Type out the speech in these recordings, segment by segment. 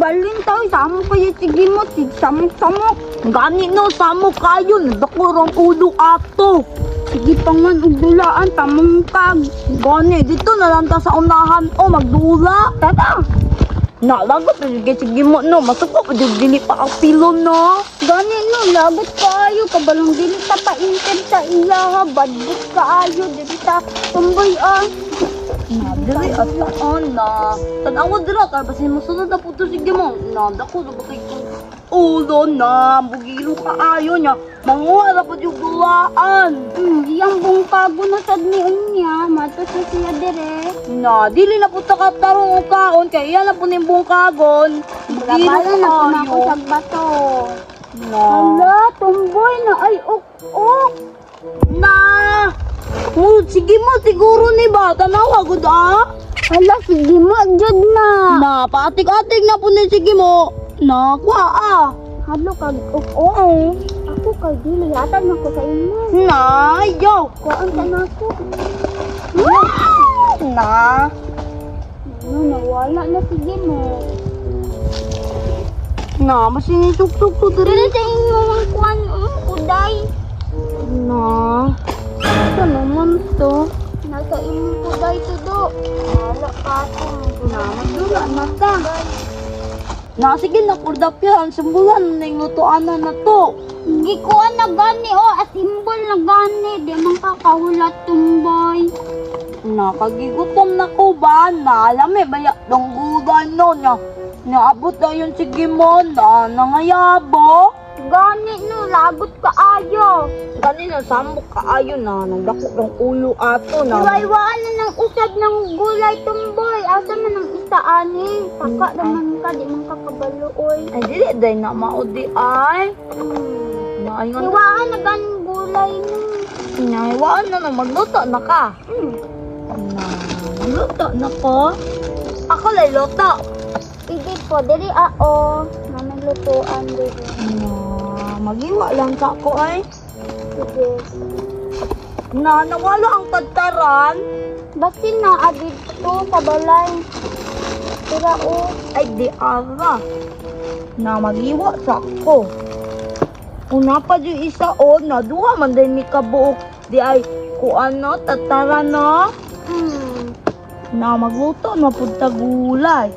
Magbalin ta oy, samo kayo sige mo, sig samok-samok. Gani no, samo kayo, nadako rong ulo ato. Sige pa man og dulaan pamungkag. Gani, dito na lang ta sa unahan o, magdula. Tara. Nalagot na sige, sige mo no, masuko pa jud dili pa ang pilon no. Gani no, lagot kaayo kabalong dili ta pa inter sa iya ha, badbut kaayo dili ta tumboy ah. Na, dili at on na. Tan-awa dira kay basin mosunod na puto sige mo. Na, dako na ba kay kong ulo na, bugilo kaayo niya. Manguha na po yung dulaan. Iyang bungkago na sad ni unya, mato sa siya dire. Na, dili na po ta katarong og kaon kay iya na po ning bungkagon. Bugilo Bala na po na ako kaayo. sa bato. Na. Hala, tumboy na ay ok-ok. Na! Oh, sige mo, siguro ni ba? Tanawa, gud ah. Hala, sige mo, jud na. Na, paatik-atik na po ni sige mo. Na, kuha ah. Halo kag ok-ok. Ako kay dili hatag na ko sa imo. Na, yo. Kuan ka na ako. Na. Ano, nawala na sige mo. Na, masinisuk-suk to Dili diri. sa inyo ang kuan kuday. Na. Ito naman to. Nasa imong kuday to do. Wala ka ako. Na, magdula na ta. Na, sige na, kurdapyan. Simbulan na yung lutuan na to. Gikuan na gani oh, asimbol na gani. Di man ka kahulat tumboy. Nakagigutom na ko ba? Naalami, baya, donggudan no niya. Naabot na yun sige mo, na nangayabo. Gani no, lagot ka ayo. Kanina, samok kaayo na, nagdako ng ulo ato na. Iwaiwaan na ng usad ng gulay tumboy. Asa man ang isa ani? Taka naman ka, di man ka kabalo oy. Ay, dili, day na maudi ay. Naayon na. Iwaan na ganing gulay no. Naiwaan na na, magluto na ka. Na, magluto na ko. Ako lay luto. Sige po, diri ao. Mamaglutuan diri. Na, magiwa lang ka ko ay. Sige. Na, nawala ang tagtaran. Basin na dito sa balay. Tira o. Ay di ara na magiwa sa ako. Una pa di isa o na duha man din ni kabuok di ay kuan no tatara no na magluto na pud ta gulay.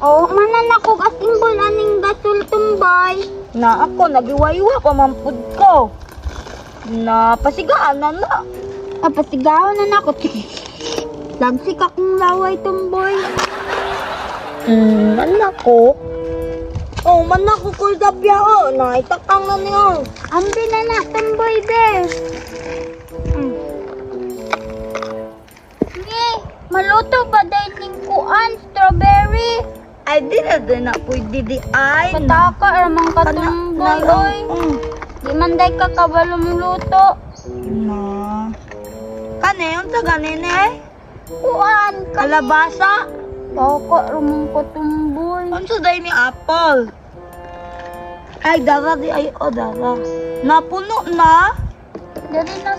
Oh, manan ako asimbol aning gasol tumbay. Na ako nagiwaywa pa man pud ko. Na pasigaan na na. Ah, pasigaw na nako. Lagsik akong laway tumboy. Man ako. Oh, man ako kuldapya o. Na itakang na niyo. Ambi na na tumboy be. Ni, maluto ba dahil ning kuan strawberry? Ay di na din na pwede di ay. Pataka ramang katumboy oy. Di man day ka kabalo luto. Na. Kani, unsa gani ni? Kuan kani. Kalabasa? Taka ramang katumboy. Unsa day ni apple? Ay, dara di ay o dara. Napuno na. Dali na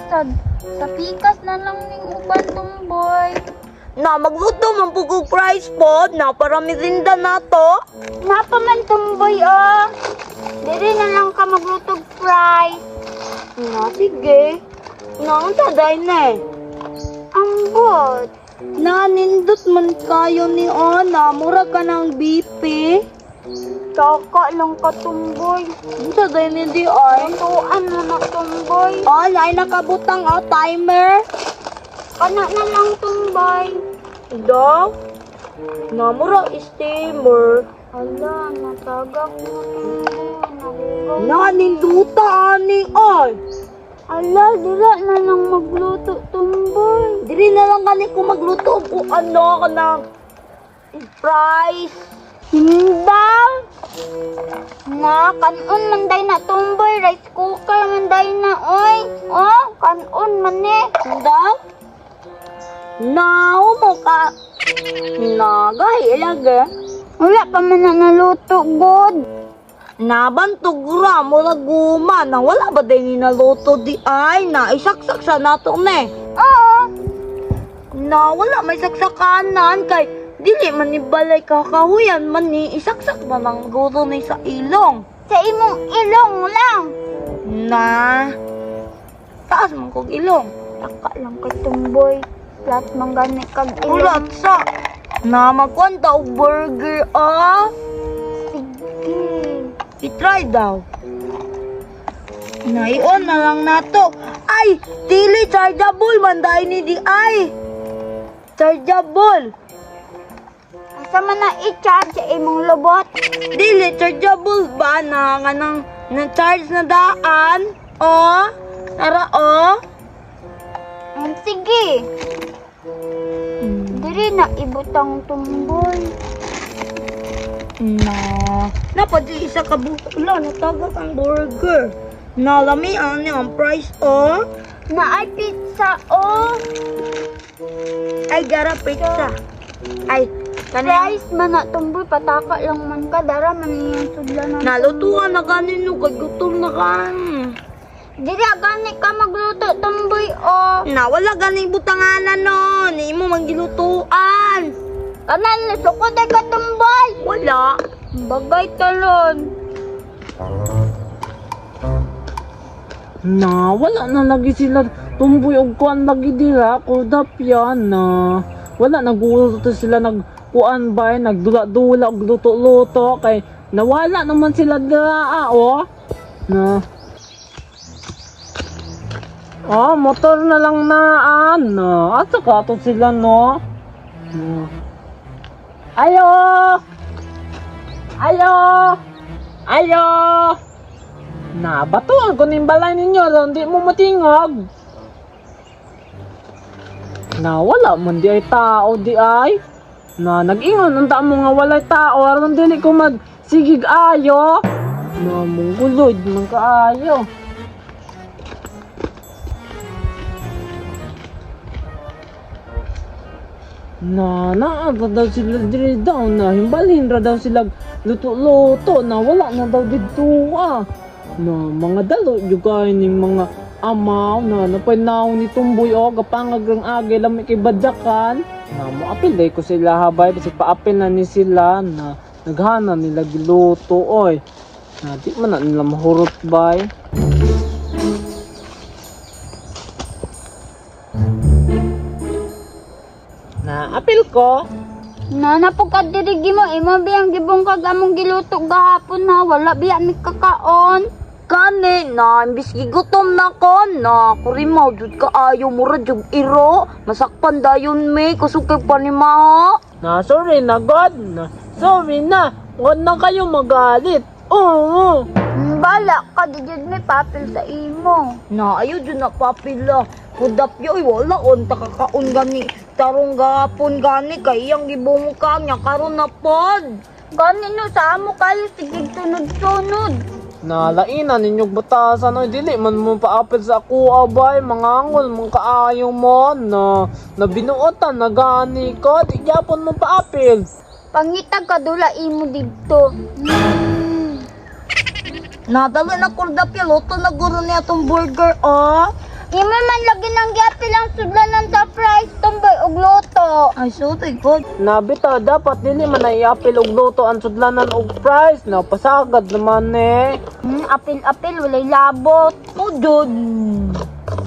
sa pikas na lang ning uban tumboy. Na magluto man pud kog fries pod na para merinda na to. Napa man tumboy ah. Dili na lang ka maglutog fries. Na sige. Na unsa day ni? Ambot. Na nindot man kayo ni Ona, mura ka ng BP. Taka lang ka tumboy. Unsa day ni di ay? Lutuan na na tumboy. Oh, ay nakabutang oh, timer. Kana na lang tumboy. Daw? Namura steamer. Ala, natagak na tumboy. Nahugaw. Naninduta ani ay. Ala, dila na lang magluto tumboy. Dili na lang kani ko magluto ko ano kanang fries. Hindaw! Na, kanon man day na tumboy. Rice cooker man day na, oy. Oh, kanon man eh. Daw? Nao mo ka. Nagahi lagi. Wala pa man na naluto, god. Nabantog ra mo guma na wala ba din ni naluto di ay na isaksak sa nato ne. Oo. Na wala may saksakanan kay Dili man ni balay kakahuyan man ni isaksak man ang guro ni sa ilong. Sa imong ilong lang. Na. Taas man kog ilong. Taka lang kay tumboy. Flat man gani kag ilong. Ulat sa. Na magkuan ta og burger ah. Sige. I-try daw. Naion na lang nato. Ay, dili chargeable man dai ni di ay. Chargeable. Asa man na i-charge sa imong lobot? Dili chargeable ba na nga nang na charge na daan? Oh, tara oh. Sige. Diri na ibutang tumboy. Na, napad yung isa ka buhok na natagak ang burger. Nalami ani ang price oh. Na ay pizza oh. Ay gara pizza. Ay, kanang Fries man na tumboy pataka lang man ka dara man iyang sudlan ng nalutuan na ganin no kay gutom na kan. Dili gani ka magluto tumboy oh. Na wala ganing butanganan no, ni mo manggilutuan. Kanan sukod ay ka tumboy. Wala. Bagay talon. Na, wala na lagi sila tumboy og kuan lagi dira kordapya na. Wala naguto sila nag kuan bay nagdula-dula og luto-luto kay nawala naman sila dira ah, oh. Na. Oh, motor na lang naan. No. Asa ka to sila no? No. Ayo! Ayo! Ayo! Na, batuan ko ning balay ninyo aron di mo matingog. Na, wala man di ay tao di ay. Na, nag-ingon unta mo nga walay tao aron dili ko magsigig ayo. Na, mungguloy man kaayo. Na, naa ra daw sila diri daw na himbalhin ra daw sila luto-luto na wala na daw didto ah. Na mga dalo jud kay ning mga amaw na napanaw ni Tumboy o gapangag ang age lami kay badyakan. Na moapil day ko sila habay bisag paapil na ni sila na naghana nila giluto oy. Na di man na nila mahurot bay. Na apil ko. Na napagkadirigi mo imo biyang gibungkag among giluto gahapon ha wala biya mi kakaon. Kani na imbis gigutom na ko na kurimaw jud kaayo mura jud iro masakpan dayon me kusog kay panimaho. Na sorry na God. Na sorry na. Huwag na kayo magalit. Oo. Bala ka di jud mi papel sa imo. Na ayo jud na papila. Kudap yo wala on ta kakaon gani tarong gahapon gani kay iyang gibungkag nya karon na pod. Gani no sa amo kayo sige sunod-sunod. Na laina ninyog batasan oy dili man mo paapil sa ako abay mga angol mong kaayo mo na na binuotan na gani ko di gyapon mo paapil. Pangitag kadula imo didto. Nadala na kurdap yo luto na guro niya tong burger oh. Imo man lagi nang giapil ang sudlanan sa fries tumboy og luto. Ay sorry god. Na bitaw dapat dili man na iapil og luto ang sudlanan og price na pasagad naman eh. Apil-apil walay labot. Mo jud.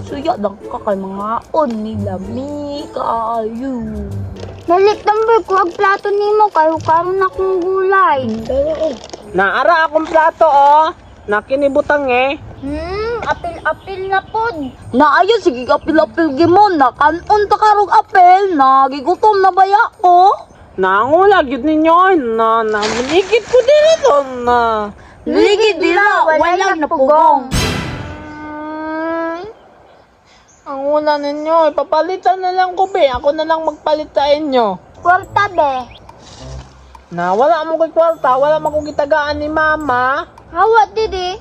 Suya lang ka kay mga on nila mi kaayo. Dali tumboy kuwag plato nimo kay karon akong gulay. Na ara akong plato oh. Na kinibutang eh. Apil-apil na pod. Na ayo sige apil-apil gimo na kanon ta karog apel na gigutom na baya ko. Nangulag yun ninyo eh. Na na manikit ko dito na. Ligi dila walang napugong. Ang una ninyo, ipapalitan na lang ko be. Ako na lang magpalit sa inyo. Kwarta be. Na wala mo ko'y kwarta, wala mo kong gitagaan ni mama. Hawa didi.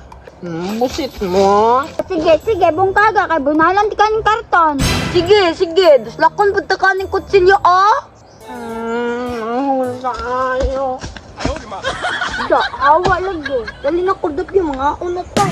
Busit mo. Sige, sige, bungkaga kay bunalan ti kaning karton. Sige, sige, duslakon pud ta kaning kutsilyo ah. Ang huli sa ayo. Da, awa lagi. Dali na kurdap yung mga una ta.